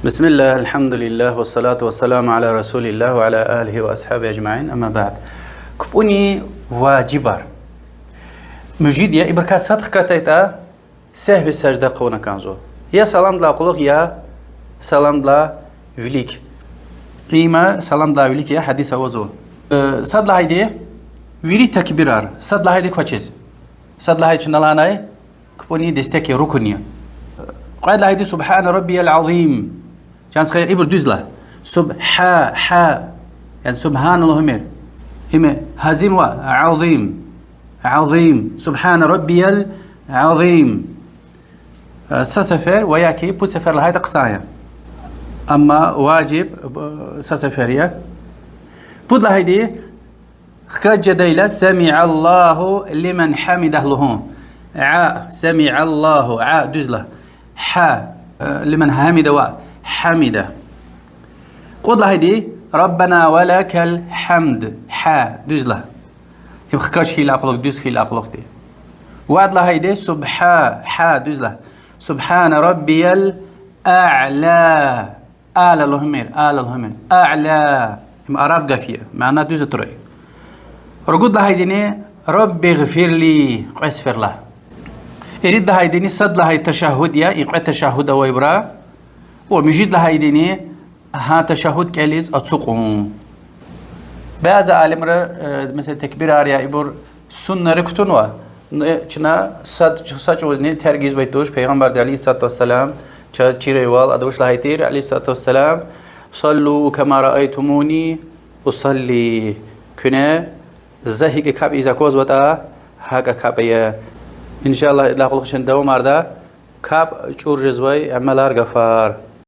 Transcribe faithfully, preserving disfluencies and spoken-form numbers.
بسم الله، الحمد لله، والصلاة والسلام على رسول الله وعلى آله وأصحابه أجمعين، أما بعد. КпӀунин важибар. Муьжуьд я, ибурукай сад хкатайтӀа, сегьви сажда хъувуна кӀанзава. Я саламдилай кьулухъ, я саламдилай вилик. Има саламдилай вилик я, гьадис авазва. Э, сад лагьайди вири такбирар, сад лагьайди квачиз. Сад лагьай чна лагьанай, кпӀунин дестек я, рукун я. Кьвед лагьайди سبحان ربي العظيم. Чан стхаяр, ибур дуьз лагь. Суб-, гьа, гьа. Яни субгьана лугьумир. Им гьазим ва азим. Азим. سبحان ربي العظيم. Э, са сефер ва яки пуд сефер лагьайтӀа хъсан я. Амма важиб, э, са сефер я. Пуд лагьайди хкаж жедайла سمع الله لمن حمده лугьун. А, سمع الله, а, дуьз лагь. Гьа, э, لمن حمده ва حمده. Кьуд лагьайди ربنا ولك الحمد, гьа, дуьз лагь. Им хкаж хьайила кьулухъ, дуьз хьайила кьулухъди. Вад лагьайди سبح-, гьа, дуьз лагь. سبحان ربي الأعلى. Ала лугьумир, ала лугьумир. أعلى. Им араб гаф я, мана дуьз атурай. Ругуд лагьайдини رب اغفر لي, кьве сефер лагь. Ирид лагьайдини сад лагьай ташагьгьуд я, и кьве ташагьгьуд ава ибура. Ва муьжуьд лагьайдини гьа ташагьгьуд кӀелиз ацукьун. Бязи алимри, э, месела, такбирар я ибур суннайри кутунва. Э, чна сад, са чӀавузни терг ийизвай туш, Пайгъамбарди عليه الصلاة والسلام чаз чирайвал, ада вуч лагьай тир, عليه الصلاة والسلام: صلوا كما رأيتموني أصلي. Куьне за гьикӀ капӀ ийиз аквазватӀа, гьакӀ капӀ ая. إن شاء الله, идалай кьулухъ чна давамарда капӀ чӀур жезвай амалар, гафар.